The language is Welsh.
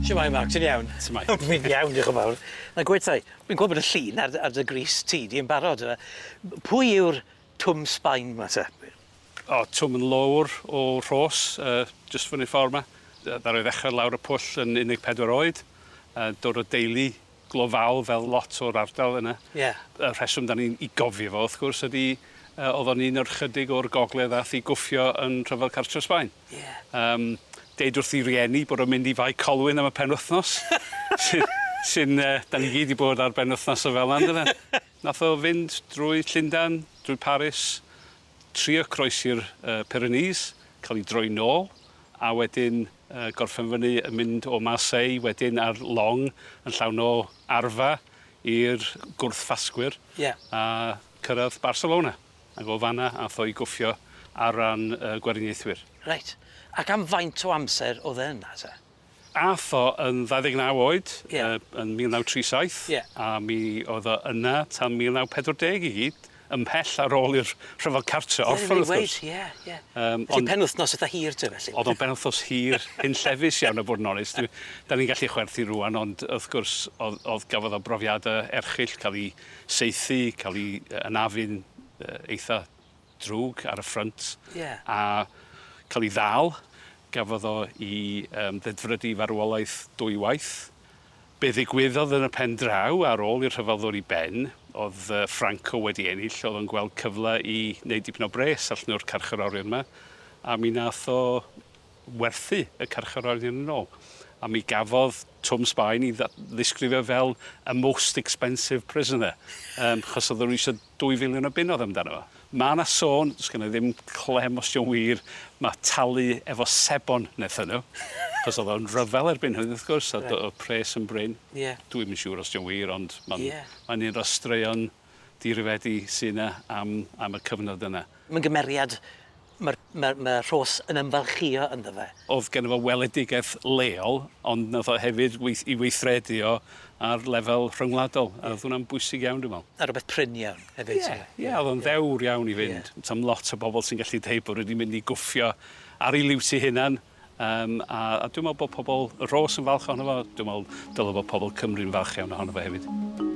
Shwmae Mark, ti'n iawn? Shwmae? Fi'n iawn, diolch yn fawr. Na gweud 'thai, fi'n gweld bod y llun ar ar dy grys ti di yn barod. Pwy yw'r Twm Sbaen 'ma te? O, Twm yn löwr o Rhos, jyst fyny'r ffordd 'ma. Ddaru o ddechrau lawr y pwll yn 14 oed, dod o deulu glofaol fel lot o'r ardal yna. Ie. Y rheswm 'dan ni'n 'i gofio fo wrth gwrs ydi o'dd o'n un o'r chydig o'r gogledd ath i gwffio yn rhyfel cartref Sbaen. Ie. Yym deud wrth 'i rieni bod o'n mynd i Fae Colwyn am y penwythnos. Sy'n sy'n yy 'dan ni gyd 'di bod ar benwythnos o fel 'na yndyfe? Nath o fynd drwy Llundan, drwy Paris, trio croesi'r yy Pyrenees, ca'l 'i droi nôl, a wedyn yy gorffen fyny yn mynd o Marseille wedyn ar long yn llawn o arfa i'r gwrth-ffasgwyr. Ie. A cyrradd Barcelona. Ac o fan'na ath o i gwffio ar ran y Gweriniaethwyr. Reit. Ac am faint o amser o'dd e yna te? Ath o yn 29 oed. Ie. Yn 1937. Ie. A mi oedd o yna tan 1940 i gyd, ymhell ar ôl i'r Rhyfel Cartre orffen wrth gwrs. Ie, ie. Yym ond... Felly penwythnos itha hir te felly. O'dd o'n benwythnos hir, hunllefus iawn a bod yn onest. Dwi... 'Dan ni'n gallu chwerthin rŵan ond wrth gwrs o'dd o'dd gafodd o brofiade erchyll ca'l 'i saethu, ca'l 'i anafu'n eitha drwg ar y ffrynt. Ie. A ca'l 'i ddal. Gafodd o 'i yym ddedfrydu i farwolaeth dwywaith. Be ddigwyddodd yn y pen draw ar ôl i'r rhyfel ddod i ben, o'dd Franco wedi ennill, o'dd o'n gweld cyfle i neud dipyn o bres allan o'r carcharorion 'ma, a mi nath o werthu y carcharorion yn ôl. A mi gafodd Twm Sbaen 'i ddisgrifio fel a most expensive prisoner, yym 'chos oedden nhw eisiau 2 filiwn o bunnoedd amdano fo. Ma' 'na sôn, sgynna i ddim clem os 'di o'n wir, ma' talu efo sebon wnaethon nhw, 'chos oedd o'n rhyfel erbyn hynny wrth gwrs, a o'dd pres yn brin. Ie. Dwi'm yn siŵr os 'di o'n wir, ond ma'n Ie. mae'n un o'r straeon dirifedi sy 'na am am y cyfnod yna. Mae'n gymeriad ma'r ma' ma' Rhos yn ymfalchïo ynddo fe. O'dd genno fo weledigaeth leol ond nath o hefyd weith- 'i weithredu o ar lefel rhyngwladol a o'dd hwnna'n bwysig iawn dwi me'wl. A rwbeth prin iawn hefyd. Ie ie o'dd o'n ddewr iawn i fynd. Sa'm lot o bobol sy'n gallu deud bo' nw 'di mynd i gwffio ar 'u liwt 'u hunan yym a a dwi me'wl bo' pobol y Rhos yn falch ohono fo dwi me'wl dyle bo' pobol Cymru'n falch iawn ohono fo hefyd.